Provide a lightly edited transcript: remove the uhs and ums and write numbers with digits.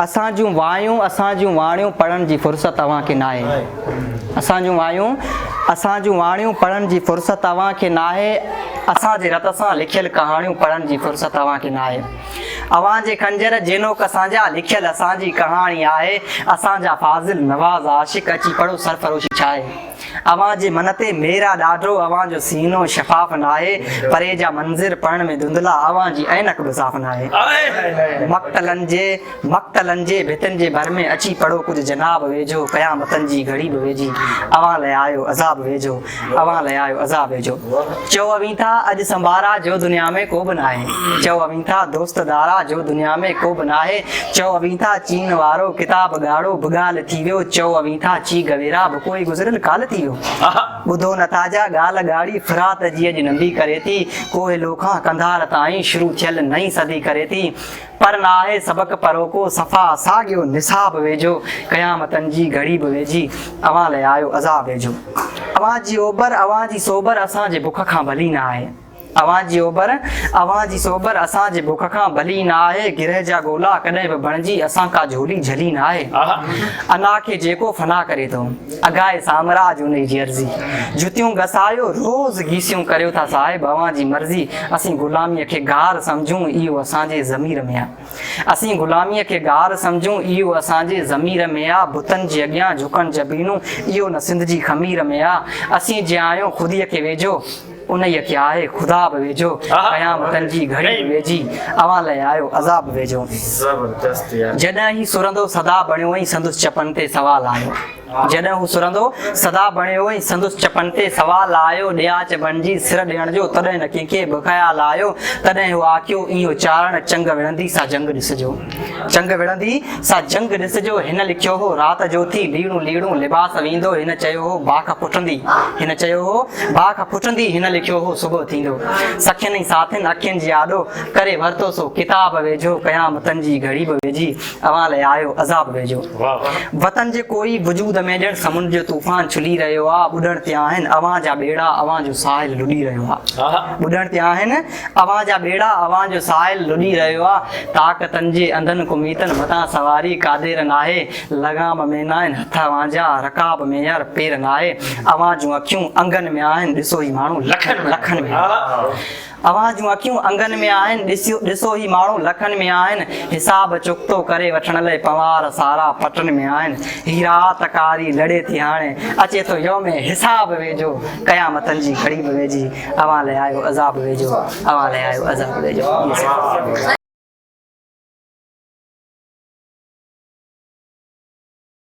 اسان جون وايون اسان جون واڻيون پڙهڻ جي فرصت اوهان کي ناهي. اسان جون وايون اسان جون واڻيون پڙهڻ جي فرصت اوهان کي ناهي. اسان جي رت سان لکيل ڪهاڻيون پڙهڻ جي فرصت اوهان کي ناهي. اوهان جي خنجر جينوڪ اسان جا لکيل اسان جي ڪهاڻي آهي. اسان جا فاضل نواز عاشق اچي پڙهو سرفروشي ڇا آهي. اوهان جي من تي ميرا ڏاڍو اوهان جو سينو شفاف ناهي. پري جا منظر پڙهڻ ۾ ڌنڌلا اوهان جي عينڪ به صاف ناهي. مقتلن جي مقتلن جي ڀتن جي ڀر ۾ اچي پڙهو ڪجهه جناب ويجهو قيامتن جي گهڙي به ويجهي اوهان لئه آيو عذاب ويجهو اوهان لئه آيو عذاب ويجهو. چئو اوهين ٿا اڄ سنڀارا جو دنيا ۾ ڪو به ناهي چئو اوهين ٿا دوست دارا جو دنيا ۾ ڪو به ناهي چئو اوهين ٿا چين وارو ڪتاب ڳاڙهو به ڳالهه ٿي ويو چئو اوهين ٿا چي گويرا به ڪوئي گذريل ڪالهه ٿي ويو ٻڌو نه ٿا جا ڳالهه ڳاڙهي فرات جي اڄ نندي ڪري ٿي ڪوهلو کان قنڌار تائين شروع ٿيل نئين صدي ڪري ٿي پر ناهي سبق پروڪو صفا ساڳيو نصاب ويجهو قيامتن جي گهڙي به ويجهي اوهان لئه آيو عذاب ويجهو اوهان جي اوبر اوهان جي سوبر اسان جي بک کان ڀلي نه آهي اوهان جي اوبر اوهان جي سوبر اسان جي بک کان ڀلي نه آهي گرهه جا گولا ڪڏهن به بڻجي اسان ڪا جهولي جهلي نه آهي انا کي جيڪو فنا ڪري ٿو اگهائي سامراج انهي جي عرضي جتيون گسايو روز گيسيون ڪريو ٿا صاحب اوهان جي مرضي اسين غلاميء کي گار سمجهون اهو اسان جي ضمير ۾ آ اسين غلاميء کي گار سمجهون اهو اسان جي ضمير ۾ آ بتن جي اڳيان جهڪڻ جبينون اهو نه سنڌ جي خمير ۾ آ اسين جي آهيون خوديء کي ويجهو انهيء کي آهي خدا به ويجهو قيامتن جي گهڙي به ويجهي اوهان لئه آيو عذاب ويجهو. زبردست يار. جڏهن هي سرندو صدا بڻيو ۽ سندس چپن تي سوال آيو. جڏهن هو سرندو صدا بڻيو ۽ سندس چپن تي سوال آيو ڏياچ بڻجي سر ڏيڻ جو تڏهن نه ڪنهن کي به خيال آيو تڏهن هو آکيو اهو چارڻ چنگ وڙهندي سا جنگ ڏسجو چنگ وڙهندي سا جنگ ڏسجو هن لکيو هو رات جو ٿي ليڙون ليڙون لباس ويندو هن چيو هو باک ڦٽندي هن چيو هو باک ڦٽندي هن لکيو هو صبح ٿيندو سکين ۽ ساٿين اکين جي آڏو ڪري ورتو سو ڪتاب ويجهو قيامتن جي گهڙي به ويجهي اوهان لئه آيو عذاب ويجهو. وطن جي ڪوئي وجود ۾ ڄڻ سمنڊ جو طوفان ڇلي رهيو آ، ٻڏڻ تي آهن اوهان جا ٻيڙا، اوهان جو ساحل لڏي رهيو آ. ٻڏڻ تي آهن اوهان جا ٻيڙا، اوهان جو ساحل لڏي رهيو آ. طاقتن جي انڌن ڪميتن متان سواري قادر ناهي، لغام ۾ ناهن هٿ اوهان جا، رڪاب ۾ يار پير ناهي. اوهان جون اکيون انگن ۾ آهن، ڏسو هي ماڻهو لکن ۾ آهن. اوهان جون اکيون انگن ۾ آهن، ڏسو هي ماڻهو لکن ۾ آهن، حساب چڪتو ڪري وٺڻ لئه پنوار سارا پٽن ۾ آهن، هي رات ڪاري لڙي ٿي هاڻي، اچي ٿو يوم حساب ويجهو، قيامتن جي گهڙي به ويجهي، اوهان لئه آيو عذاب ويجهو، اوهان لئه آيو عذاب ويجهو.